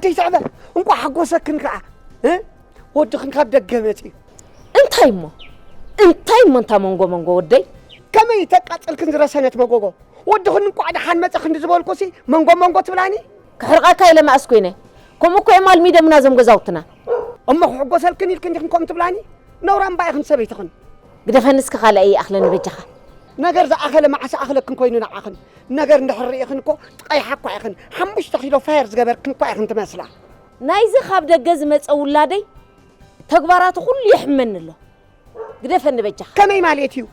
ኣደይ ትዕበ፣ እንቋዕ ሓጎሰክን ከኣ። እ? ወድኽን ካብ ደገ መጺኡ። እንታይ እሞ እንታይ እሞ እንታ መንጎ መንጎ ወደይ? ከመይ ተቃጸልክን ዝረሰነት መጎጎ? ወድኽን እንቋዕ ደሓን መጸ ክንዲ ዝበልኩሲ መንጎ መንጎ ትብላኒ? ክሕርቐካ ኢለ መኣስ ኮይነ? ከምኡ እኮ እዮም ኣልሚደምና እዞም ገዛውትና። እሞ ክሕጎሰልክን ኢልክን ዲኽን ከምኡ ትብላኒ? ነውራም ባኢኽን ሰበይትኽን። ግደፈኒ እስኪ ካልኣይ ይኣኽለኒ በጃኻ። ነገር ዝኣኸለ መዓስ ኣኽለክን ኮይኑ ንዓኽን? ነገር እንድሕር ርኢኽን እኮ ትቐይሓ እኳ ኢኽን። ሓሙሽተ ኪሎ ፋየር ዝገበርክን እኳ ኢኽን ትመስላ። ናይዚ ካብ ደገ ዝመጸ ውላደይ ተግባራቱ ኩሉ የሕመኒ ኣሎ። ግደፈኒ በጃኻ። ከመይ ማለት እዩ?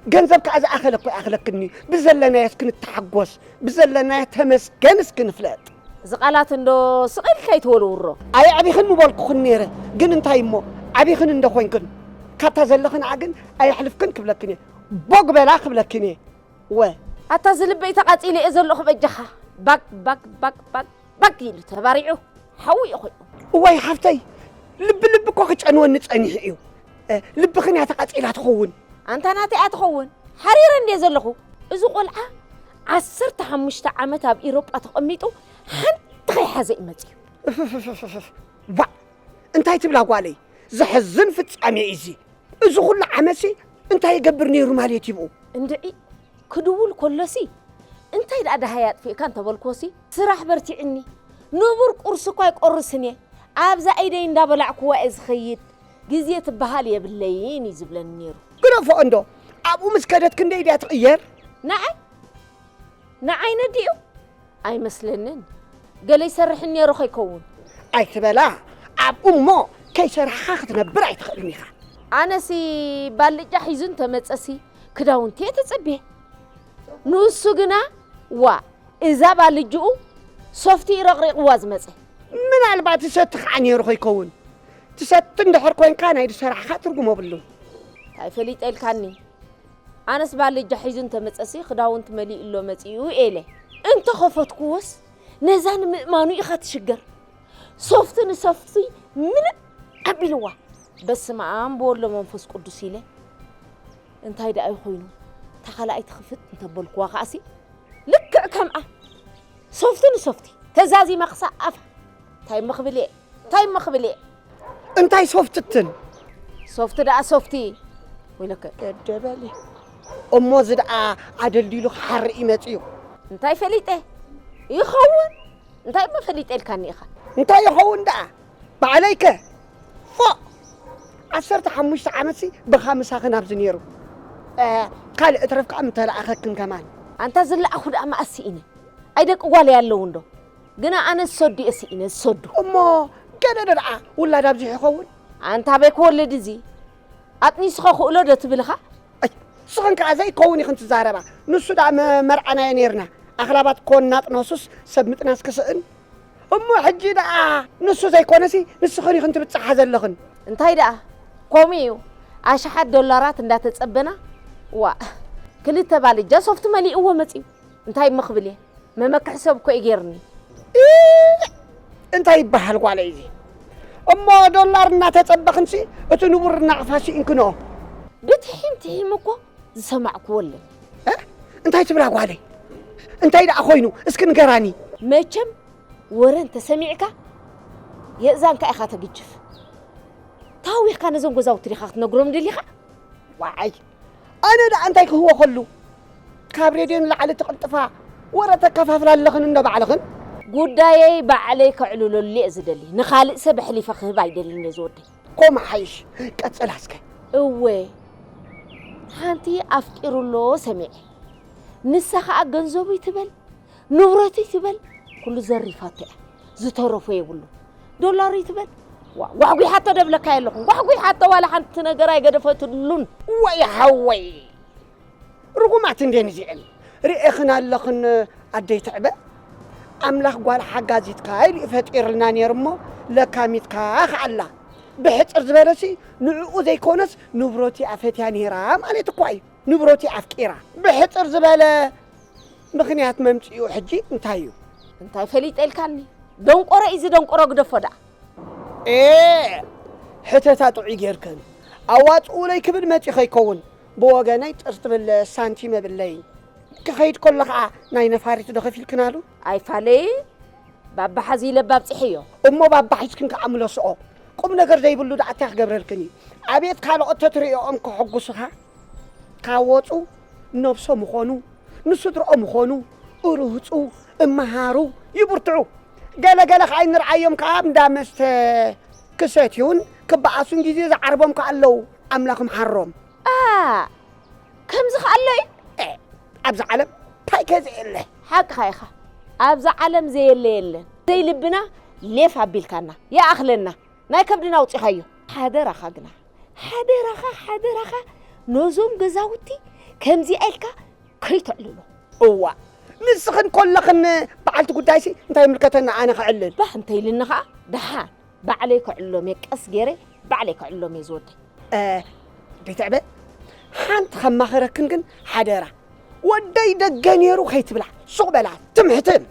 ገንዘብ ከኣ ዝኣኸለ እኮ ይኣኽለክኒ። ብዘለናዮ እስኪ ንተሓጎስ፣ ብዘለናዮ ተመስገን እስኪ ንፍለጥ። እዚ ቃላት እንዶ ስቕ ኢልካ ኣይትወርውሮ። ኣየዕቢኽን ምበልኩኽን ነይረ፣ ግን እንታይ እሞ ዓቢኽን እንዶ ኮይንክን ካብታ ዘለኽንኣ ግን ኣየሕልፍክን ክብለክን እየ። ቦግ በላ ክብለክን እየ። ወ። ኣታ እዚ ልበይ ተቓጺለ እየ ዘለኹ በጃኻ። ባግ ባግ ባግ ባግ ባግ ኢሉ ተባሪዑ ሓዊ እዩ ኮይኑ። እዋይ ሓፍተይ፣ ልቢ ልቢ እኮ ክጨንወኒ ጸኒሑ እዩ። እ፣ ልብኽን እያ ተቓጺላ ትኸውን። ኣንታ ናተይ እያ ትኸውን። ሓሪረ እንድየ ዘለኹ። እዚ ቆልዓ ዓሰርተ ሓሙሽተ ዓመት ኣብ ኢሮጳ ተቐሚጡ ሓንቲ ከይሓዘ እዩ መጺኡ። እፍፍፍፍፍ። ዋእ፣ እንታይ ትብላ ጓለይ? ዘሕዝን ፍጻሜ እዩ እዚ። እዚ ኩሉ ዓመትሲ እንታይ ይገብር ነይሩ ማለት እዩ ብኡ? እንድዒ ክድውል ከሎሲ እንታይ ደኣ ደሃይ ኣጥፊእካ እንተበልክዎሲ ስራሕ በርቲዕኒ ንቡር ቁርሲ እኳ ኣይቆርስን እየ ኣብዛ ኢደይ እንዳበላዕክዋ እየ ዝኸይድ ግዜ ትበሃል የብለይን እዩ ዝብለኒ ነይሩ። ግደፎ እንዶ ኣብኡ ምስ ከደት ክንደይ ድያ ትቕየር? ንዓይ ንዓይ ነዲኡ ኣይመስለንን። ገለ ይሰርሕን ነይሩ ከይከውን። ኣይትበላ ኣብኡ እሞ ከይሰራሕኻ ክትነብር ኣይትኽእልን ኢኻ። ኣነሲ ባልጃ ሒዙ እንተመጸሲ ክዳውንቲ እየ ተጸብየ። ንሱ ግና ዋእ እዛ ባልጅኡ ሶፍቲ እዩ ረቕሪቕዋ ዝመጸ። ምናልባት ትሰቲ ኸዓ ነይሩ ከይከውን። ትሰቲ እንድሕር ኮይንካ ናይ ዝሰራሕኻ ትርጉም የብሉን። ታይ ፈሊጠ ኢልካኒ? ኣነስ ባልጃ ሒዙ እንተመጸሲ ክዳውንቲ መሊኡ ኣሎ መጺኡ ኢለ እንተኸፈትክዎስ ነዛ ንምእማኑ ኢኻ ትሽገር። ሶፍቲ ንሶፍቲ ምልእ ኣቢልዋ። በስመኣም ብወልዶ መንፈስ ቅዱስ ኢለ እንታይ ደኣ ኮይኑ እታ ካልኣይቲ ክፍት እንተበልክዋ ከኣሲ ልክዕ ከምኣ ሶፍቲ ንሶፍቲ ተዛዚማ ክሳብ ኣፋ። እንታይ እሞ ክብል እየ እንታይ እሞ ክብል እየ እንታይ ሶፍቲ ትል ሶፍቲ ደኣ ሶፍቲ ወይለከ ደደበሊ እሞ እዚ ደኣ ኣደልዲሉ ክሓርእ ይመጽ እዩ እንታይ ፈሊጠ ይኸውን እንታይ እሞ ፈሊጠ ኢልካኒ ኢኻ እንታይ ይኸውን ደኣ ባዕለይከ ፎእ ዓሰርተ ሓሙሽተ ዓመትሲ ብኻ ምሳኽን ኣብዚ ነይሩ ካልእ እትረፍ ከዓ ምተለኣኸክን ከማን ኣንታ ዝለኣኹ ደኣ መኣስ ስኢነ ኣይ ደቂ ጓለይ ኣለዉ እንዶ ግና ኣነ ዝሰዱ እየ ስኢነ ዝሰዱ እሞ ገለ ዶ ደኣ ውላድ ኣብዚሑ ይኸውን ኣንታ ኣበይ ክወልድ እዚ ኣጥኒስኸ ክእሎ ዶ ትብል ኢኻ ኣይ ንስኽን ከዓ ዘይከውን ኢኽን ትዛረባ ንሱ ደኣ መ- መርዓናዮ ነይርና ኣኽላባት ኮን ናጥኖሱስ ሰብ ምጥናስ ክስእን እሞ ሕጂ ደኣ ንሱ ዘይኮነሲ ንስኽን ኢኽን ትብጽሓ ዘለኽን እንታይ ደኣ ከምኡ እዩ ኣሽሓት ዶላራት እንዳተጸበና ዋእ ክልተ ባልጃ ሶፍቲ መሊእዎ መጺኡ እንታይ እሞ ክብል እየ መመክሒ ሰብ እኮ እዩ ገይርኒ። እንታይ ይበሃል ጓለይ እዚ? እሞ ዶላር እናተጸበኽንሲ እቲ ንቡር ናቕፋ ስኢንክንኦ። ብትሒም ትሒም እኮ ዝሰማዕክዎ ኣለኒ። እ? እንታይ ትብላ ጓለይ? እንታይ ደኣ ኮይኑ? እስኪ ንገራኒ። መቸም ወረ እንተሰሚዕካ የእዛንካ ኢኻ ተግጅፍ። ታዊኽካ ነዞም ገዛውቲ ዲኻ ክትነግሮም ደሊኻ? ዋዓይ ኣነ ደኣ እንታይ ክህወኸሉ ካብ ሬድዮ ንላዕሊ ትቕልጥፋ ወረ ተከፋፍላ ኣለኽን እንዶ ባዕልኽን ጉዳየይ ባዕለይ ከዕልለሉ እየ ዝደሊ ንኻልእ ሰብ ኣሕሊፈ ክህብ ኣይደልን እየ ዝወደይ ኮም ሓይሽ ቀጽላ እስከ እወ ሓንቲ ኣፍቂሩ ኣሎ ሰሚዐ ንሳ ኸዓ ገንዘቡ ይትበል ንብረቱ ይትበል ኩሉ ዘሪፋቶ እያ ዝተረፎ የብሉ ዶላር ይትበል ጓሕጒሓቶ ደብለካ የለኹ ጓሕጒሓቶ ዋላ ሓንቲ ነገር ኣይገደፈትሉን ወይ ሓወይ ርጉማት እንዴን እዚአን ርኤኽን ኣለኽን ኣደይ ትዕበ ኣምላኽ ጓል ሓጋዚትካ ኢሉ ፈጢርልና ነይሩ እሞ ለካሚትካ ኸኣላ ብሕፅር ዝበለሲ ንዕኡ ዘይኮነስ ንብረቱ ኣፈትያ ነይራ ማለት እኳ እዩ ንብረቱ ኣፍቂራ ብሕፅር ዝበለ ምኽንያት መምፅኡ ሕጂ እንታይ እዩ? እንታይ ፈሊጠ ኢልካኒ? ደንቆሮ እዩ ዝደንቆሮ ግደፎ ደኣ። ኤእ! ሕተታ ጥዑይ ጌርክን። ኣዋፅኡለይ ክብል መፂኡ ከይከውን። ብወገነይ ጥርስ ትብል ሳንቲም የብለይን። ክኸይድ ከሎ ኸዓ ናይ ነፋሪት ዶ ከፊልክናሉ? ኣይፋለይ። ባባ ሓዚ ለባብ ጽሕዮ። እሞ ባባ ሒዝክን ከኣ ምለስኦ። ቁም ነገር ዘይብሉ ደኣ እንታይ ክገብረልክን እዩ? ኣቤት ካልኦት ተትርእዮም ከሐጉሱኻ። ካብ ወጹ ነብሶም ይኾኑ፣ ንስድርኦም ይኾኑ፣ እርህጹ፣ እመሃሩ፣ ይብርትዑ። ገለ ገለ ከኣ ይንርኣዮም ከኣ እንዳ መስተ ክሰትዩን ክበኣሱን ግዜ ዝዓርቦም ከኣ ኣለዉ። ኣምላኽ ምሓሮም። ኣ፣ ከምዚ ከኣ ኣሎ እዩ? እ፣ ኣብዛ ዓለም እንታይ ከ ዘየለ? ሓቅኻ ኢኻ። ኣብዛ ዓለም ዘየለ የለን። ዘይልብና ሌፍ ኣቢልካና። ይኣኽለና። ናይ ከብድና ኣውጺኻዮ። ሓደራኻ ግና፣ ሓደራኻ፣ ሓደራኻ ነዞም ገዛውቲ ከምዚኣ ኢልካ ከይተዕልሎ። እዋ፣ ንስኽን ኮለኽን በዓልቲ ጉዳይሲ እንታይ ይምልከተና ኣነ ከዕልል? ባህ እንተ ኢልኒ ኸኣ ደሓን ባዕለይ ከዕልሎም እየ፣ ቀስ ገይረ ባዕለይ ከዕልሎም እየ ዝወደይ። እ፣ ቤት ዕበ፣ ሓንቲ ከማኽረክን ግን ሓደራ፣ ወደይ ደገ ነይሩ ከይትብላ፣ ሱቕ በላ፣ ትምሕትን።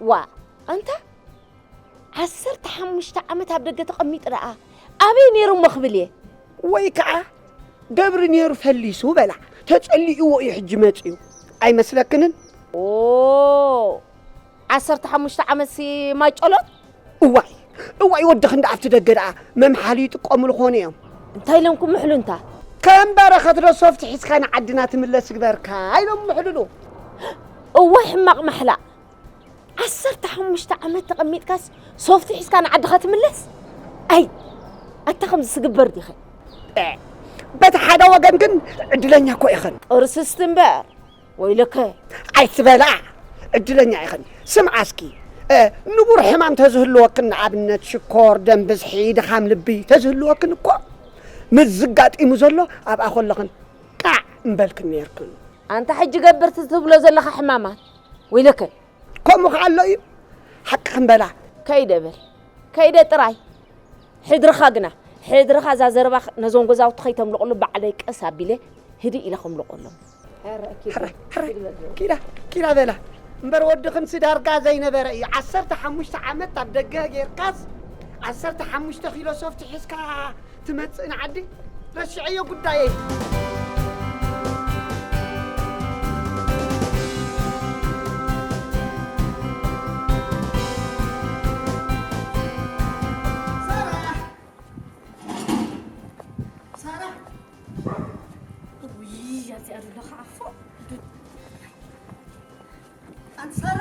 ዋ፣ ኣንታ ዓሰርተ ሓሙሽተ ዓመት ኣብ ደገ ተቐሚጡ ደኣ ኣበይ ነይሩ እሞ ክብል እየ። ወይ ከኣ ደብሪ ነይሩ ፈሊሱ በላ፣ ተጸሊእዎ እዩ ሕጂ መጺኡ። ኣይመስለክንን? ኦ፣ ዓሰርተ ሓሙሽተ ዓመትሲ ማይ ጨሎት? እዋይ፣ እዋይ፣ ወድኺ እንዳ ኣብቲ ደገ ደኣ መምሓሊ ይጥቀሙሉ ኾኑ እዮም። እንታይ ኢሎም ክምሕሉ እንታ? ከም በረኸት ዶ ሶፍቲ ሒዝካ ንዓድና ትምለስ ይግበርካ ኢሎም ምሕልሉ። እዋይ፣ ሕማቕ ማሕላ። ዓሰርተ ሓሙሽተ ዓመት ተቐሚጥካስ ሶፍቲ ሒዝካ ንዓድኻ ትምለስ? ኣይ፣ ኣታ ከምዚ ዝግበር ዲኸ? እ፣ በቲ ሓደ ወገን ግን ዕድለኛ እኮ ኢኽን። ቅርስስቲ እምበር፣ ወይለከ። ኣይትበላ፣ ዕድለኛ ኢኽን። ስምዓ እስኪ፣ እ፣ ንቡር ሕማም ተዝህልወክን፣ ንኣብነት ሽኮር፣ ደም ብዝሒ፣ ድኻም ልቢ ተዝህልወክን እኮ፣ ምስዚ ኣጋጢሙ ዘሎ ኣብኣ ከለኽን ቃዕ እምበልክን ነይርክን። ኣንታ ሕጂ ገብርቲ ትብሎ ዘለኻ ሕማማት፣ ወይለከ። ከምኡ ከኣ ኣሎ እዩ። ሓቅኽን በላ። ከይደ በል። ከይደ ጥራይ። ሕድርኻ ግና፣ ሕድርኻ እዛ ዘረባ ነዞም ገዛውቲ ከይተምልቑሉ ባዕለይ ቀስ ኣቢለ ህድእ ኢለ ከምልቖሎም። ሕራይ፣ ሕራይ፣ ኪዳ፣ ኪዳ በላ። እምበር ወድኽንሲ ዳርጋ ዘይነበረ እዩ። ዓሰርተ ሓሙሽተ ዓመት ኣብ ደገ ጌርካስ፣ ዓሰርተ ሓሙሽተ ኪሎ ሶፍቲ ሒዝካ ትመጽእ ንዓዲ? ረሲዐዮ ጉዳየይ። ሳራ! ሳራ! ውይ፣ ኣብዚኣ ዘሎ ከዓ ፎእ። ኣንቲ ሳራ፣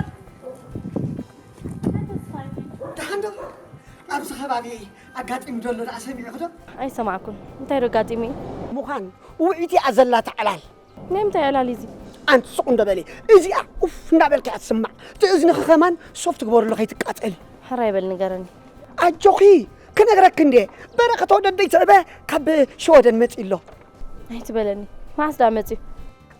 ደሓን ዶ? ኣብዚ ከባቢ ኣጋጢሙ ዘሎ ደኣ ሰሚዕኺ ዶ? ኣይሰማዕኩን። እንታይ ዶ ኣጋጢሙ እዩ? ምዃን ውዒት እያ ዘላ እታ ዕላል። ናይ ምንታይ ዕላል እዩ እዚ? ኣንቲ ስቕ እንዶ በሊ። እዚኣ ኡፍ እንዳበልካ እያ ትስማዕ። እቲ እዝንኺ ከማን ሶፍት ግበርሉ ከይትቃጸሊ። ሕራይ በል ንገረኒ። ኣጆኺ፣ ክነግረኪ እንድየ። በረኸት ወደደይ ትዕበ ካብ ሸወደን መጺኡ ኣሎ። ኣይትበለኒ። መዓስ ደኣ መጺኡ?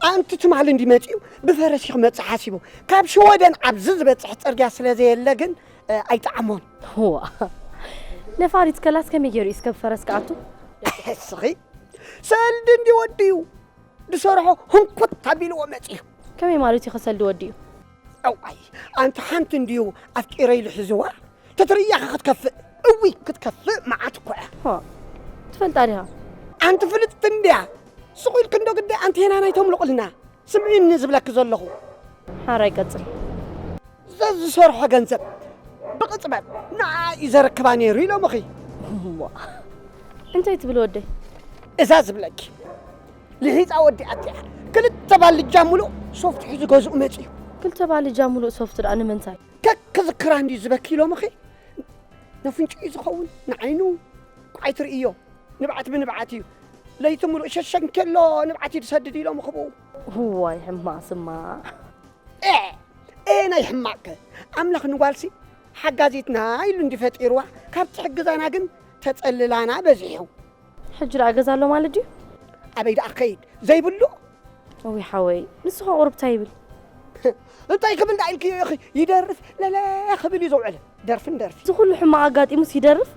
ኣንቲ ትማሊ እንዲ መጺኡ ብፈረስ እዩ ክመጽእ ሓሲቡ። ካብ ሸወደን ኣብዚ ዝበጽሕ ጽርግያ ስለ ዘየለ ግን፣ እ፣ ኣይጠዓሞን። ዋ፣ ነፋሪት ከላስ ከመይ ገይሩ እዩ እስከ ብፈረስ ክኣቱ? እስኺ፣ ሰልዲ እንዲ ወዲኡ ዝሰርሖ ህንኩት ኣቢልዎ መጺኡ። ከመይ ማለት እዩ ከሰልዲ ወዲኡ? እዋይ፣ ኣንቲ ሓንቲ እንድዩ ኣፍቂረ ኢሉ ሒዝዋ። ተትርእያ ኸ ክትከፍእ? እውይ፣ ክትከፍእ መዓት እኮ እያ። ሆ፣ ትፈልጣ ዲኻ? ኣንቲ ፍልጥቲ እንድያ። ስቕ ኢልኪ እንዶ ግዳይ ኣንቴና ናይ ተምልቑልና። ስምዒኒ ዝብለኪ ዘለኹ። ሓራይ ቀጽል። ዘዝሰርሖ ገንዘብ ብቕጽበት ንዓ እዩ ዘረክባ ነይሩ ኢሎምኺ። እዋ፣ እንታይ ትብል ወደይ? እዛ ዝብለኪ ልሒፃ ወዲኣትያ። ክልተ ባልጃ ሙሉእ ሶፍት ሒዙ ገዝኡ መፅዩ። ክልተ ባልጃ ሙሉእ ሶፍት ደኣ ንምንታይ? ከክ ክዝክራ እንድዩ ዝበኪ ኢሎምኺ። ነፍንጭኡ ዝኸውን ንዓይኑ ቋይ ትርእዮ። ንብዓት ብንብዓት እዩ። ለይቲ ሙሉእ ሸሸንኬሎ ንብዓት እዩ ዝሰድድ ኢሎምኺ ብኡ። እዋይ ሕማቕ ስማዕ። ኤ፣ ኤ ናይ ሕማቕ ከ። ኣምላኽ ንጓልሲ ሓጋዚትና ኢሉ እንዲ ፈጢርዋ፣ ካብ ትሕግዛና ግን ተጸልላና በዚሑ። ሕጂ ደኣ ገዛ ኣሎ ማለት ድዩ? ኣበይ ደኣ ክኸይድ? ዘይብሉ? እውይ ሓወይ፣ ንስኻ ቁሩብ እንታይ ይብል? እንታይ ክብል ደኣ ኢልክዮ ኢኺ? ይደርፍ ለለ ክብል እዩ ዘውዕል። ደርፍን ደርፊ። እዚ ኩሉ ሕማቕ ኣጋጢሙስ ይደርፍ?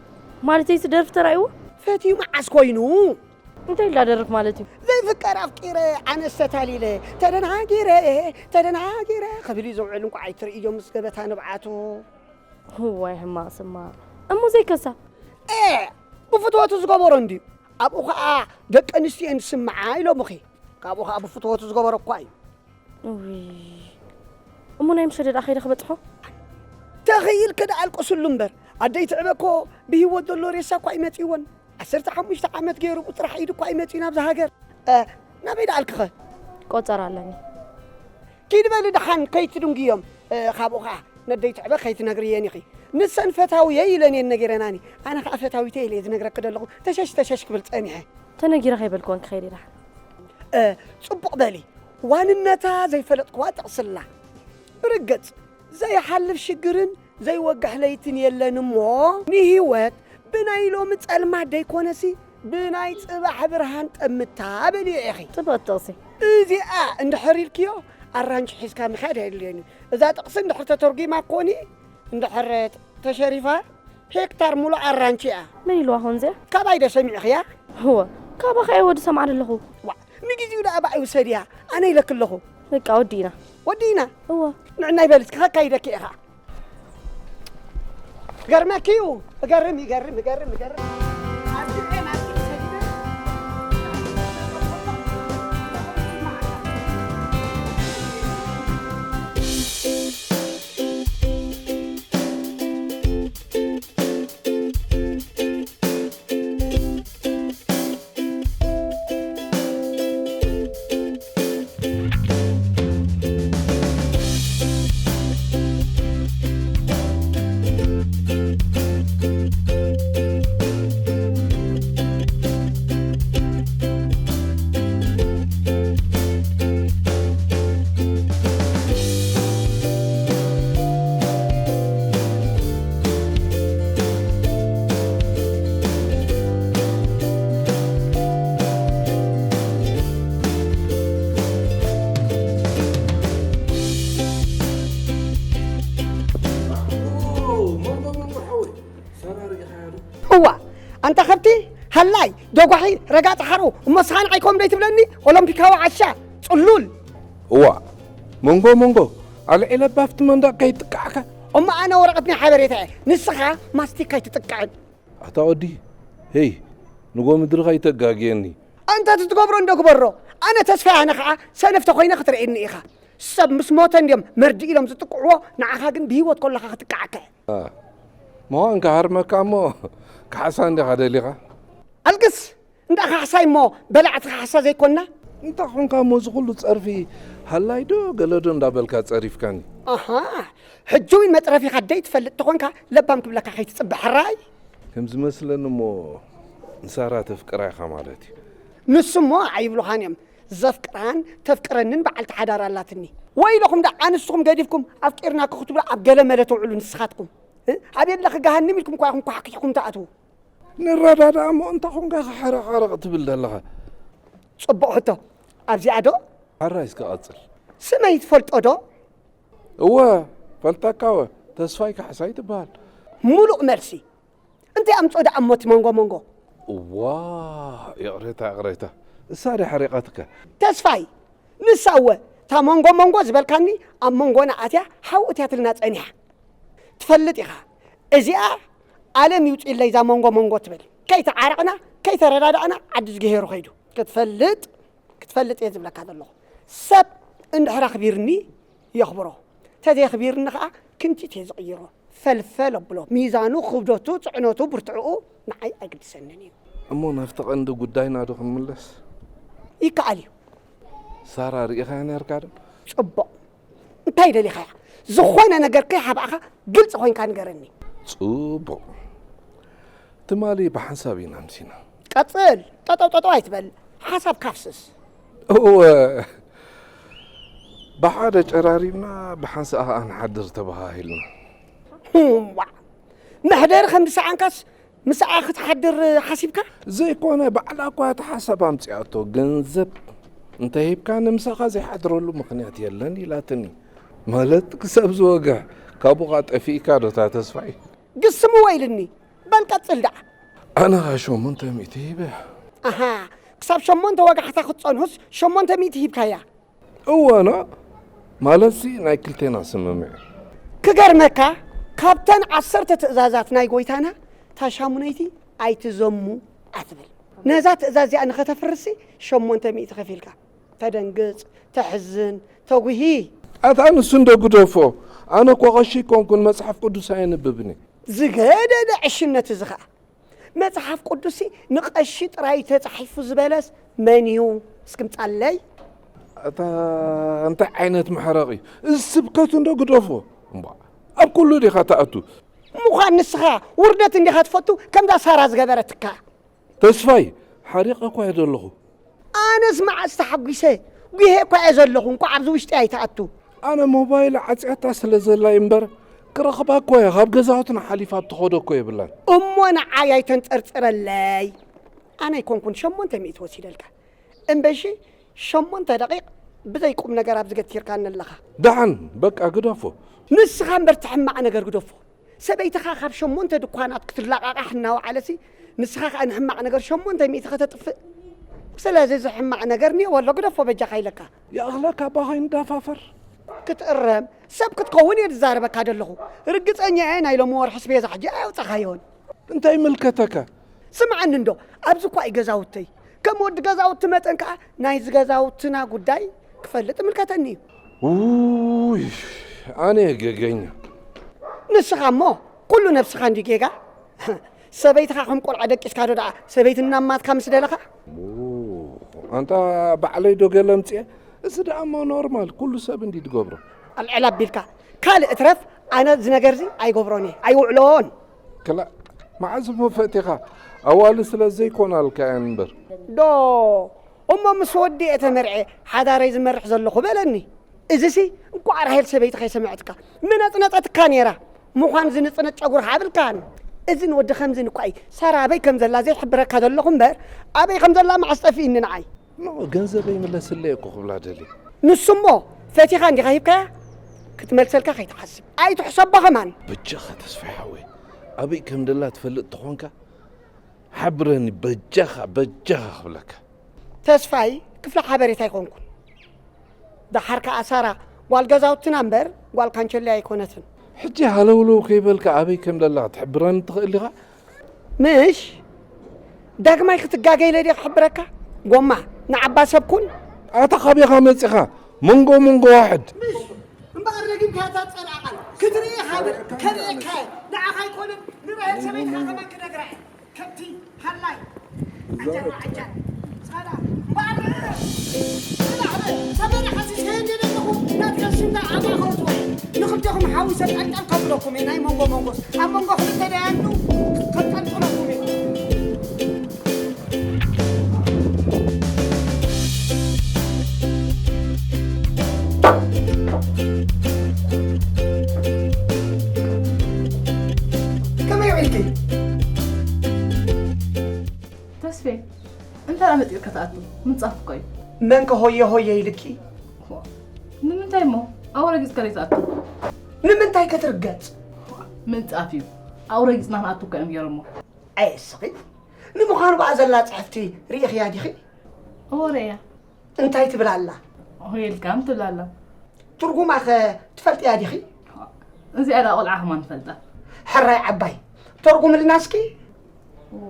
ማለተይ፣ እዚ ደርፊ ተራእይዎ? ፈትዩ መዓስ ኮይኑ? እንታይ ኢሉ ደርፍ ማለት እዩ? ዘይፍቀር ኣፍቂረ ኣነስ ተታሊለ፣ ተደናጊረ፣ ተደናጊረ ክብል እዩ ዘውዕል። እንኳዕ ኣይትርእዮ ምስ ገበታ ንብዓቱ። እዋይ ሕማቕ ስማዕ። እሞ ዘይከሳ? ኤ፣ ብፍትወቱ ዝገበሮ እንድዩ። ኣብኡ ኸኣ ደቂ ኣንስትዮ'የን ዝስምዓ ኢሎምኺ። ካብኡ ኸኣ ብፍትወቱ ዝገበሮ እኳ እዩ። እውይ። እሞ ናይ ምሸት ደኣ ከይደ ክበጽሖ? ተኽኢልኪ ደኣ ኣልቅስሉ እምበር፣ ኣደይ ትዕበ እኮ ብህይወት ዘሎ ሬሳ እኳ ኣይመጽእዎን። ዓሰርተ ሓሙሽተ ዓመት ገይሩ ብጥራሕ ኢዱ እኳ ኣይመጽእን ኣብዛ ሃገር። እ፣ ናበይ ደኣ ኣልክኸ? ቆጸራ ኣለኒ። ኪዲ በሊ ደሓን ከይትድንጉዮም። እ፣ ካብኡ ኸዓ ነደይ ትዕበ ከይትነግርየን ኢኺ። ንሰን ፈታውየ ኢለን እየን ነጊረናኒ። ኣነ ኸዓ ፈታዊተ ኢለ እየ ዝነግረኪ ዘለኹ። ተሸሽ ተሸሽ ክብል ጸኒሐ። ተነጊረ ከይበልክወን ክኸይድ እየ ደሓን። እ፣ ጽቡቕ በሊ። ዋንነታ ዘይፈለጥክዋ ጥቕሲ ኣላ። ብርግጽ ዘይሓልፍ ሽግርን ዘይወግሕ ለይትን የለን እሞ፣ ንህይወት ብናይ ሎሚ ጸልማት ደይኮነሲ፣ ብናይ ጽባሕ ብርሃን ጠምታ በልዮ ኢኺ። ጽብቕቲ ጥቕሲ። እዚኣ እንድሕር ኢልክዮ፣ ኣራንሺ ሒዝካ ምኻድ ኣየድልዮን እዩ። እዛ ጥቕሲ እንድሕር ተተርጒማ ኮኒ፣ እንድሕር ተሸሪፋ፣ ሄክታር ሙሉእ ኣራንሺ እያ። መን ኢልዋ ኾን እዚኣ? ካባይ ዶ ሰሚዕኽያ? እወ፣ ካባኻ እየ ወዲ ሰምዓ ዘለኹ። ዋእ፣ ንግዜኡ ደኣ ብኣይ ውሰድያ፣ ኣነ ኢለኪ ኣለኹ። በቃ፣ ወዲእና። ወዲእና? እወ። ንዕናይ በል እስኪ፣ ከካይደኪ እየ ኸዓ። ገርመኪ እዩ። እገርም፣ ይገርም፣ እገርም፣ እገርም። እዋ፣ ኣንታ ከብቲ፣ ሃላይ፣ ደጓሒ፣ ረጋፂ ሓሩ፣ እሞ ስኻ ንዓይ ከም ደይ ትብለኒ? ኦሎምፒካዊ ዓሻ፣ ጽሉል። እዋ፣ መንጎ መንጎ፣ ኣልዒለ ባፍቲ መንደቕ ከይጥቃዕካ። እሞ ኣነ ወረቐት ናይ ሓበሬታ እየ፣ ንስኻ ማስቲካ ኣይትጥቅዕን። ኣታ ወዲ፣ ሄይ፣ ንጎ ምድሪ ከይተጋግየኒ። ኣንታ እቲ ትገብሮ እንዶ ግበሮ። ኣነ ተስፋ ኣነ ኸዓ ሰነፍ ተኾይነ ክትርእየኒ ኢኻ። ሰብ ምስ ሞተ እንድዮም መርድእ ኢሎም ዝጥቅዕዎ፣ ንዓኻ ግን ብህይወት ከለኻ ክትቃዓካ። አ፣ ምዃንካ ሃርመካ እሞ፣ ካሕሳ እንዲኻ ደሊኻ? ኣልቅስ! እንዳ ካሕሳይ እሞ በላዕቲ ካሕሳ ዘይኮንና? እንታይ ኾንካ እሞ እዚ ኩሉ ጸርፊ? ሃላይ ዶ ገለ ዶ እንዳበልካ ጸሪፍካኒ? ኣሃ፣ ሕጂ እውን መጥረፊኻ ደይ ትፈልጥ ተኾንካ ለባም ክብለካ ከይትጽበ ሕራይ። ከም ዝመስለኒ እሞ ንሳራ ተፍቅራ ኢኻ ማለት እዩ። ንሱ እሞ ኣይብሉኻን እዮም። ዘፍቅራን ተፍቅረንን በዓልቲ ሓዳር ኣላትኒ። ወይለኹም ደኣ ኣንስትኹም ገዲፍኩም ኣፍቂርናኪ ክትብሉ ኣብ ገለ መለ ተውዕሉ ንስኻትኩም። እ? ኣብ የለኺ ገሃንም ኢልኩም እኳ ኢኹም ኳሕኪሕኩም ትኣትዉ። ንረዳዳእ እሞ እንታይ ኾንካ ኢኻ ሓረቕ ሓረቕ ትብል ዘለኻ? ጽቡቕ ሕቶ። ኣብዚኣ ዶ? ሓራይ እስከ ቀጽል። ስመይ ትፈልጦ ዶ? እወ፣ ፈልጠካ እወ። ተስፋይ ካሕሳይ ትበሃል። ሙሉእ መልሲ። እንታይ ኣምጽኦ ደኣ እሞ እቲ መንጎ መንጎ? እዋ፣ ይቕሬታ፣ ይቕሬታ። እሳ ድያ ሓሪቓትካ? ተስፋይ፣ ንሳ እወ፣ እታ መንጎ መንጎ ዝበልካኒ ኣብ መንጎና ኣትያ ሓው እትያትልና ጸኒሓ። ትፈልጥ ኢኻ፣ እዚኣ ኣለም ይውጽኢለይ እዛ መንጎ መንጎ ትብል። ከይተዓረቕና፣ ከይተረዳዳእና ዓዲ ዝገሄሩ ኸይዱ። ክትፈልጥ፣ ክትፈልጥ እየ ዝብለካ ዘለኹ። ሰብ እንድሕር ኣኽቢርኒ የኽብሮ፣ ተዘየኽቢርኒ ኸዓ ክንቲት እየ ዝቕይሮ። ፈልፈል ኣብሎ። ሚዛኑ፣ ክብደቱ፣ ጽዕነቱ፣ ብርትዕኡ ንዓይ ኣይግድሰንን እዩ። እሞ ናብቲ ቀንዲ ጉዳይና ዶ ክንምለስ? ይከኣል እዩ። ሳራ ርኢኻያ ነርካ ዶ? ጽቡቕ። እንታይ ደሊኻያ? ዝኾነ ነገር ከይሓባእኻ ግልጺ ኮይንካ ንገረኒ። ጽቡቕ። ትማሊ ብሓንሳብ ኢና ኣምሲና። ቀጽል። ጠጠው ጠጠው ኣይትበል። ሓሳብካ ኣፍስስ። እወ። ብሓደ ጨራሪብና ብሓንሳእ ኸኣ ንሓድር ተበሃሂልና። ዋዕ። መሕደሪ ከም ዝሰኣንካስ ምስኣ ክትሓድር ሓሲብካ? ዘይኮነ፣ ባዕላ እኳ እቲ ሓሳብ ኣምጺኣቶ። ገንዘብ እንተሂብካ ንምሳኻ ዘይሓድረሉ ምኽንያት የለን ኢላትኒ። ማለት ክሳብ ዝወግሕ ካብኡ ኸኣ ጠፊእካ ዶ እታ ተስፋይ? ግስምዎ ኢልኒ። በል ቀጽል ደኣ። ኣነ ኸኣ ሸሞንተ ሚእቲ ሂበ። ኣሃ፣ ክሳብ ሸሞንተ ወጋሕታ ክትጸንሁስ ሸሞንተ ሚእቲ ሂብካያ? እወ፣ ኖ። ማለትሲ ናይ ክልቴና ስምምዕ። ክገርመካ፣ ካብተን ዓሰርተ ትእዛዛት ናይ ጎይታና፣ እታ ሻሙነይቲ ኣይትዘሙ ኣትብል። ነዛ ትእዛዝ እዚኣ ንኸተፍርስሲ ሸሞንተ ሚእቲ ከፊልካ። ተደንግጽ፣ ተሕዝን፣ ተጉሂ። ኣታ ንሱ እንዶ ግደፎ፣ ኣነ እኮ ቐሺ ኣይኮንኩን፣ መጽሓፍ ቅዱስ ኣየንብብን እየ። ዝገደደ ዕሽነት እዚ ኸኣ። መጽሓፍ ቅዱስሲ ንቐሺ ጥራይ ተጻሒፉ ዝበለስ መን እዩ? እስኪ ምጻለይ። ኣታ እንታይ ዓይነት መሕረቕ እዩ? እዚ ስብከት እንዶ ግደፎ። እምቧ፣ ኣብ ኩሉ ዲኻ ትኣቱ? ምዃን ንስኻ ውርደት እንዲኻ ትፈቱ፣ ከምዛ ሳራ ዝገበረትካ። ተስፋይ፣ ሓሪቐ እኳ እየ ዘለኹ። ኣነስ መዓስ ተሓጒሰ? ጒሄ እኳ እየ ዘለኹ፣ እንኳዕ ኣብዚ ውሽጢ ኣይትኣቱ። ኣነ ሞባይል ዓጽያታ ስለ ዘላ እምበር፣ ክረኽባ እኮ እየ፣ ካብ ገዛውትና ሓሊፋ እትኸዶ እኮ የብላን። እሞ ንዓይ ኣይተንጠርጥረለይ። ኣነ ኣይኮንኩን ሸሞንተ ሚእቲ ወሲደልካ። እምበሺ፣ ሸሞንተ ደቂቕ ብዘይ ቁም ነገር ኣብዚ ገቲርካኒ ኣለኻ። ደሓን፣ በቃ ግደፎ። ንስኻ እምበር እቲ ሕማቕ ነገር ግደፎ። ሰበይትኻ ካብ ሸሞንተ ድኳናት ክትላቓቓሕ እናወዓለሲ፣ ንስኻ ከኣ ንሕማቕ ነገር ሸሞንተ ሚእቲ ከተጥፍእ። ስለዚ እዚ ሕማቕ ነገር እኒኦ ኣሎ፣ ግደፎ በጃኻ ኢለካ። ይኣኽለካ ኣባኻ ይንዳፋፈር። ክትእረም ሰብ ክትከውን እየ ዝዛረበካ ዘለኹ። ርግጸኛ እየ ናይ ሎሚ ወርሒ ስቤዛ ሕጂ ኣየውጻኻዮን። እንታይ ይምልከተካ? ስምዓኒ እንዶ፣ ኣብዚ እኳ እዩ ገዛውተይ። ከም ወዲ ገዛውቲ መጠን ከኣ ናይዚ ገዛውትና ጉዳይ ክፈልጥ ይምልከተኒ እዩ። ውይ፣ ኣነ እየ ጌገኛ። ንስኻ እሞ ኩሉ ነብስኻ እንድዩ ጌጋ። ሰበይትኻ ከም ቆልዓ ደቂስካ ዶ ደኣ ሰበይቲ እናማትካ ምስ ደለኻ? ኡ፣ ኣንታ ባዕለይ ዶ ገለ ኣምጽኤ? እዚ ደኣ እሞ ኖርማል፣ ኩሉ ሰብ እንድዩ ዝገብሮ። ኣልዕል ኣቢልካ፣ ካልእ እትረፍ፣ ኣነ እዚ ነገርዚ ኣይገብሮን እየ፣ ኣይውዕሎን። ክላእ፣ መዓዝ እሞ ፈቲኻ? ኣዋልድ ስለ ዘይኮናልካ እየን እምበር። ዶ፣ እሞ ምስ ወዲ እየ ተመርዔ፣ ሓዳረይ ዝመርሕ ዘለኹ በለኒ። እዚሲ እንቋዕ ራሄል ሰበይቲ ከይሰምዐትካ፣ ምነጽነጸትካ ነይራ። ምዃን ዝንጽነጽ ጨጉሪ ሃብልካን። እዝን ወዲ ከምዝን እኳ እዩ፣ ሳራ ኣበይ ከም ዘላ ዘይሕብረካ ዘለኹ እምበር፣ ኣበይ ከም ዘላ መዓስ ጠፊእኒ ንዓይ። ኖ፣ ገንዘበይ ምለስለይ እኮ ክብላ ደልየ። ንሱ እሞ ፈቲኻ እንዲኻ ሂብካያ? ክትመልሰልካ ከይትሓስብ። ኣይትሕሰቦ ከማን። በጃኻ ተስፋይ ሓወይ፣ ኣበይ ከም ደላ ትፈልጥ ተኾንካ፣ ሓብረኒ በጃኻ፣ በጃኻ ክብለካ። ተስፋይ፣ ክፍሊ ሓበሬታ ኣይኮንኩን። ደሓር ከኣ ሳራ፣ ጓል ገዛውትና እምበር፣ ጓል ካንቸለይ ኣይኮነትን። ሕጂ ሃለውለው ከይበልካ ኣበይ ከም ደላ ክትሕብረኒ ትኽእል ኢኻ? ምሽ? ዳግማይ ክትጋገ ኢለ ድየ ክሕብረካ? ጎማ፣ ንዓባ ሰብ ኩን። ኣታ ካበይኻ መጺኻ? መንጎ መንጎ ዋሕድ። ምሽ? እምበኣር ደጊምካ እታ ጸላእ ቃል ክትርኢ ኢኻ ብል፣ ከርእየካ እየ። ንዓኻ ኣይኮነን፣ ንራሄል ሰበይትኻ ከማን ክነግራ እየ። ከብቲ፣ ሃላይ። ዓጃል፣ ዓጃል። ጻዳ፣ እምበኣር፣ ጻዳ፣ ሰበረ ሓሲስ ከየድየ ዘለኹ፣ ናትካ ሽንታ ኣብ ማእከል ትወ-፣ ንኽልቴኹም ሓዊሰ ጠልጠል ከብለኩም እየ፣ ናይ መንጎ መንጎ። ኣብ መንጎ ክልተ ደያኑ ከጠልጥለኩም እየ። ከመይ ውዒልኪ? ተስፌ፣ እንታይ ኣመጺእካ ትኣቱ? ምንጻፍ እኮ እዩ። መን ከ ሆየ ሆየ ኢልኪ? ዋ፣ ንምንታይ እሞ ኣብኡ ረጊጽካ ዘይትኣቱ? ንምንታይ ከ ትርገጽ? ምንጻፍ እዩ። ኣብኡ ረጊጽና ክንኣቱ እኮ እዮም ገይሮሞ። ኣየስኺ። ንምዃኑ ብኣ ዘላ ጽሕፍቲ ርኢኽያ ዲኺ? እወ ርእያ። እንታይ ትብል ኣላ? ሆየልካም ትብል ኣላ። ትርጉማ ኸ ትፈልጥያ ዲኺ? እዚኣ ደኣ ቆልዓ ከማን ትፈልጣ። ሕራይ ዓባይ፣ ተርጉምልና እስኪ። እወ፣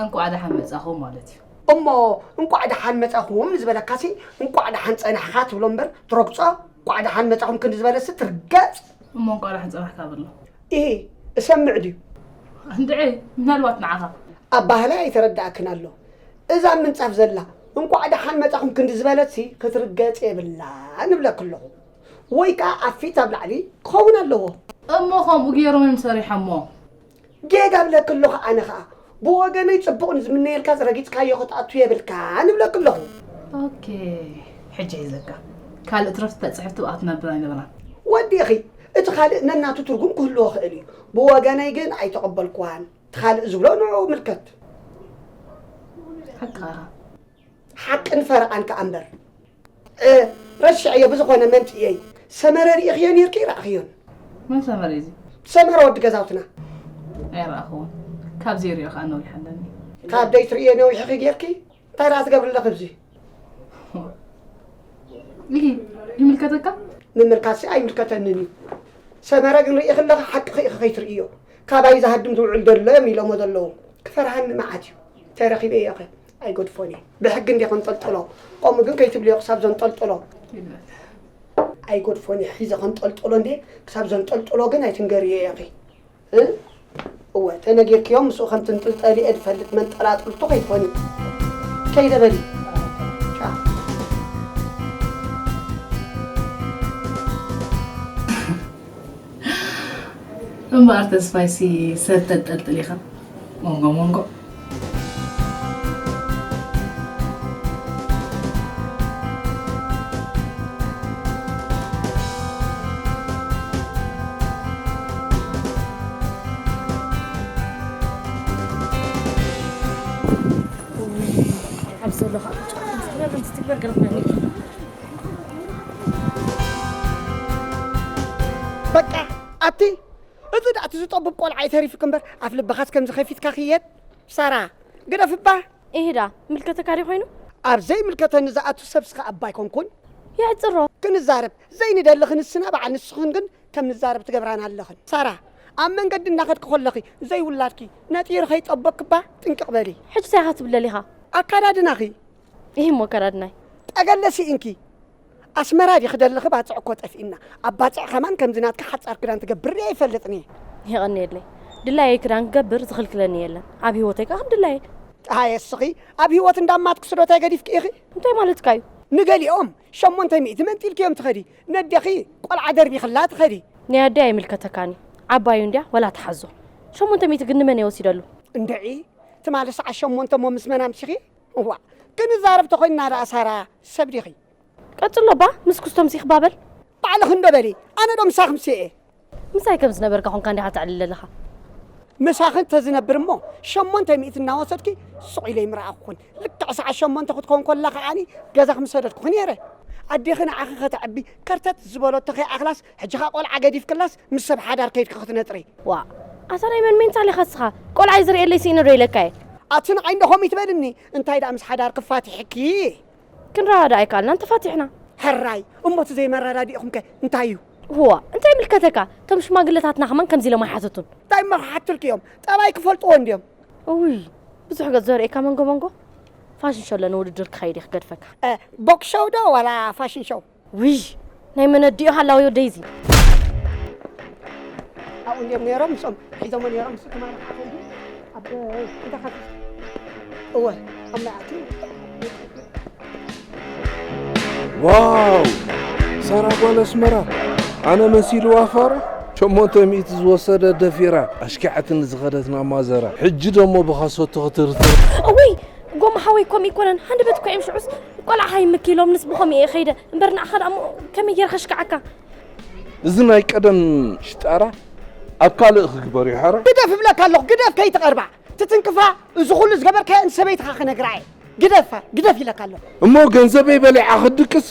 እንቋዕ ደሓን መጻኹም ማለት እዩ። እሞ እንቋዕ ደሓን መጻኹም ንዝበለካሲ እንቋዕ ደሓን ጸናሕኻ ትብሎ እምበር ትረግጾ። እንቋዕ ደሓን መጻኹም ክንዲ ዝበለሲ ትርገጽ። እሞ እንቋዕ ደሓን ጸናሕካ በሎ። ኢሂ፣ እሰምዕ ድዩ? እንድዒ፣ ምናልባት ንዓኻ። ኣባህላይ ኣይተረዳእክን ኣሎ። እዛ ኣብ ምንጻፍ ዘላ፣ እንቋዕ ደሓን መጻኹም ክንዲ ዝበለትሲ ክትርገጽ የብላን እብለኪ ኣለኹ። ወይ ከኣ ኣብ ፊት ኣብ ላዕሊ ክኸውን ኣለዎ። እሞ ከምኡ ገይሮም እዮም ሰሪሖሞ። ጌጋ እብለኪ ኣለኹ ኣነ ኸኣ። ብወገነይ ጽቡቕ ንዝምነየልካ ረጊጽካዮ ክትኣቱ የብልካን እብለኪ ኣለኹ። ኦኬ፣ ሕጂ ሒዘካ። ካልእ ትረፍ ተጽሕፍቲ ብኣ ትነብር ኣይነበራን። ወዲኺ፣ እቲ ካልእ ነናቱ ትርጉም ክህልዎ ክእል እዩ። ብወገነይ ግን ኣይተቐበልክዋን። እቲ ካልእ ዝብሎ ንዕኡ ምልከት። ሓቅኻ ኢኻ። ሓቅን ፈረቓን ከኣ እምበር። እ፣ ረሲዐዮ ብዝኾነ መምጽእየይ። ሰመረ ርኢኽዮ ኔርኪ ርኣኽዮን? መን ሰመረ እዚ? ሰመረ ወዲ ገዛውትና። ኣይረኣኽዎን። ካብ ዘይርእዮ ከኣ ነዊሕ ኣለኒ። ካብ ደይትርእዮ ነዊሕኺ ጌርኪ? እንታይ ደኣ ትገብሪ ኣለኺ ኣብዚ? ኢሂ፣ ይምልከተካ? ምምልካትሲ ኣይምልከተንን እዩ። ሰመረ ግን ርኢኺ ኣለኺ፣ ሓቅኺ ኢኺ ከይትርእዮ። ካባይ ዝሃድም ዝውዕል ዘሎ እዮም ኢሎሞ ዘለዉ። ክፈርሃኒ መዓት እዩ። ተረኺበ እየ ኸ ኣይገድፎን እየ። ብሕጊ እንድየ ከንጠልጥሎ። ከምኡ ግን ከይትብልዮ ክሳብ ዘንጠልጥሎ። ኣይጎድፎን እየ፣ ሒዘ ከንጠልጥሎ እንዴ፣ ክሳብ ዘንጠልጥሎ ግን ኣይትንገርዮ ኢኺ። እ? እወ፣ ተነጊርክዮም ምስኡ ከም ትንጥልጠሊ እየ ዝፈልጥ፣ መንጠላጥልቱ ከይኮኒ። ከይደ በሊ። ቻው። እምበኣር ተስፋይሲ ሰብ ተንጠልጥል ኢኻ። መንጎ መንጎ። ኣብ ዘሎ ከዓ ጨርቂ ዝገርም ዝትግበር ገርም ናይ በቃ ኣቲ፣ እዚ ደኣ እቲ ዝጠብብ ቆልዓ እዩ ተሪፉኪ እምበር፣ ኣፍ ልብኻስ ከምዚ ከፊትካ ክየድ። ሳራ፣ ግደፍ እባ። ኢሂዳ፣ ምልከተካ ድዩ ኮይኑ? ኣብ ዘይምልከተኒ ዝኣቱ ሰብስ ከኣ እባ ኣይኮንኩን። የዕጽሮ። ክንዛረብ ዘይንደሊ ክንስና በዓል ንስኽን ግን ከም ንዛረብ ትገብራና ኣለኽን። ሳራ፣ ኣብ መንገዲ እናኸድኪ ከለኺ ዘይውላድኪ ነጢሩ ከይጠበቅኪ እባ ጥንቅቕ በሊ። ሕጂ እንታይ ኢኻ ትብል ደሊኻ? ኣካዳድናኺ። ኢሂ እሞ ኣካዳድናይ። ጠገለ ስኢንኪ። ኣስመራ ዲኺ ደለኺ? ባጽዕ እኮ ጠፊእና። ኣብ ባጽዕ ከማን ከምዚ ናትካ ሓጻር ክዳን ትገብር ሪኣ ኣይፈልጥን እየ። የቐንየለይ። ድላየይ ክዳን ክገብር ዝኽልክለኒ የለን። ኣብ ህይወተይ ከኣ ከም ድላየይ። ኣየ እስኺ፣ ኣብ ህይወት እንዳማትክስ ዶ እንታይ ገዲፍኪ ኢኺ? እንታይ ማለትካ እዩ? ንገሊኦም ሸሞንተ ሚእቲ መንጢልክዮም ትኸዲ፣ ነዴኺ ቆልዓ ደርቢኽላ ትኸዲ። ናይ ኣደይ ኣይምልከተካን እዩ። ዓባዩ እንድያ ወላ ትሓዞ። ሸሞንተ ሚእቲ ግን ንመን እየ ወሲደሉ? እንድዒ፣ ትማሊ ሰዓት ሸሞንተ እሞ ምስ መን ኣምሲኺ? እዋእ፣ ክንዛረብ ተኾይንና ደኣ ሳራ ሰብ ዲኺ? ቀጽሎ እባ፣ ምስ ኩስቶም ሲኽ ባበል። ባዕልኺ እንዶ በሊ፣ ኣነ ዶ ምሳኺ ምሴ እየ? ምሳይ ከም ዝነበርካ ኾንካ እንዲኻ ተዕልል ዘለኻ። ምሳኺ እንተዝነብር እሞ፣ ሸሞንተ ሚእቲ እናወሰድኪ ሱቕ ኢለ ይምረኣኹኽን። ልክዕ ሰዓት ሸሞንተ ክትኮን ከላ ከዓኒ ገዛኺ ምሰደድኩኺ ነይረ። ኣዴኺ ንዓኺ ከተዕቢ ከርተት ዝበለቶ ከይኣኽላስ፣ ሕጂ ኸኣ ቆልዓ ገዲፍክላስ ምስ ሰብ ሓዳር ከይድኪ ክትነጥሪ። ዋእ፣ ኣታ ናይ መን ሜንታል ኢኻ እስኻ? ቆልዓይ ዝርእየለይ ስኢነ ዶ ኢለካ እየ? ኣቲ ንዓይ እንዶ ከምኡ ይትበልኒ፣ እንታይ ደኣ ምስ ሓዳርኪ ፋቲሕኪ? ክንረዳዳእ ኣይከኣልናን ተፋቲሕና። ሕራይ፣ እሞ እቲ ዘይመረዳድኢኹም ከ እንታይ እዩ? እዋ፣ እንታይ ይምልከተካ? እቶም ሽማግለታትና ከማን ከምዚ ኢሎም ኣይሓተቱን። እንታይ እሞ ክሓትልኪ እዮም? ጠባይ ክፈልጥዎ እንድዮም። እውይ፣ ብዙሕ ገጽ ዘርእየካ መንጎ መንጎ። ፋሽን ሾው ኣሎ ንውድድር ክኸይድ እየ ክገድፈካ። እ፣ ቦክስ ሾው ዶ ዋላ ፋሽን ሾው? ውይ፣ ናይ መነዲኡ ሃላዊ ወደይ እዚ። ኣብኡ እንድዮም ነይሮም፣ ምስኦም ሒዞሞ ነይሮም፣ ምስ ትማሊ ከዓ ከይዱ ኣብ እንታይ ካፌ? እወ፣ ኣብ ማይ ኣትዩ። ዋው! ሳራ ጓል ኣስመራ፣ ኣነ መሲልዋ ፋራ፣ ሸሞንተ ሚእቲ ዝወሰደ ደፊራ፣ ኣሽኪዓትኒ ዝኸደት ናማዘራ፣ ሕጂ ደሞ ብኻሶቶ ክትርትር። እውይ! ጎማ ሓወይ ከምኡ ኣይኮነን፣ ሃንደበት እኮ እዮም ሽዑስ ቆልዓ ሃይምኪ ኢሎም ንስ ብኸምኡ እየ ከይደ እምበር ንዓኻ ደኣ እሞ ከመይ ጌረ ከሽክዓካ? እዚ ናይ ቀደም ሽጣራ ኣብ ካልእ ክግበር እዩ፣ ሕራይ። ግደፍ እብለካ ኣለኹ፣ ግደፍ ከይትቐርባ። ትትንክፋ፣ እዚ ኩሉ ዝገበርካዮ ንሰበይትኻ ክነግራ እየ። ግደፋ፣ ግደፍ ኢለካ ኣለኹ። እሞ ገንዘበይ በሊዓ ክትድቅስ?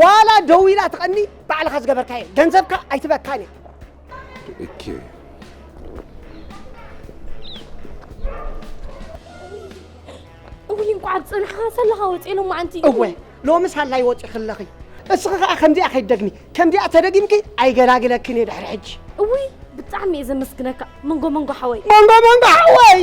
ዋላ ደው ኢላ ትቐኒ፣ ባዕልኻ ዝገበርካዮ። ገንዘብካ ኣይትበካን እያ። እኬ። እውይ፣ እንቋዕ ኣብ ጽንሕኻ ሰለኻ ወጺኤ ሎማዓንቲ። እወ፣ ሎምስ ሃላይ ወጺኺ ኣለኺ። እስኺ ኸኣ ከምዚኣ ከይትደግሚ። ከምዚኣ ተደጊምኪ ኣይገላግለክን እየ ድሕሪ ሕጂ። እውይ፣ ብጣዕሚ እየ ዘመስግነካ መንጎ መንጎ ሓወይ። መንጎ መንጎ ሓወይ!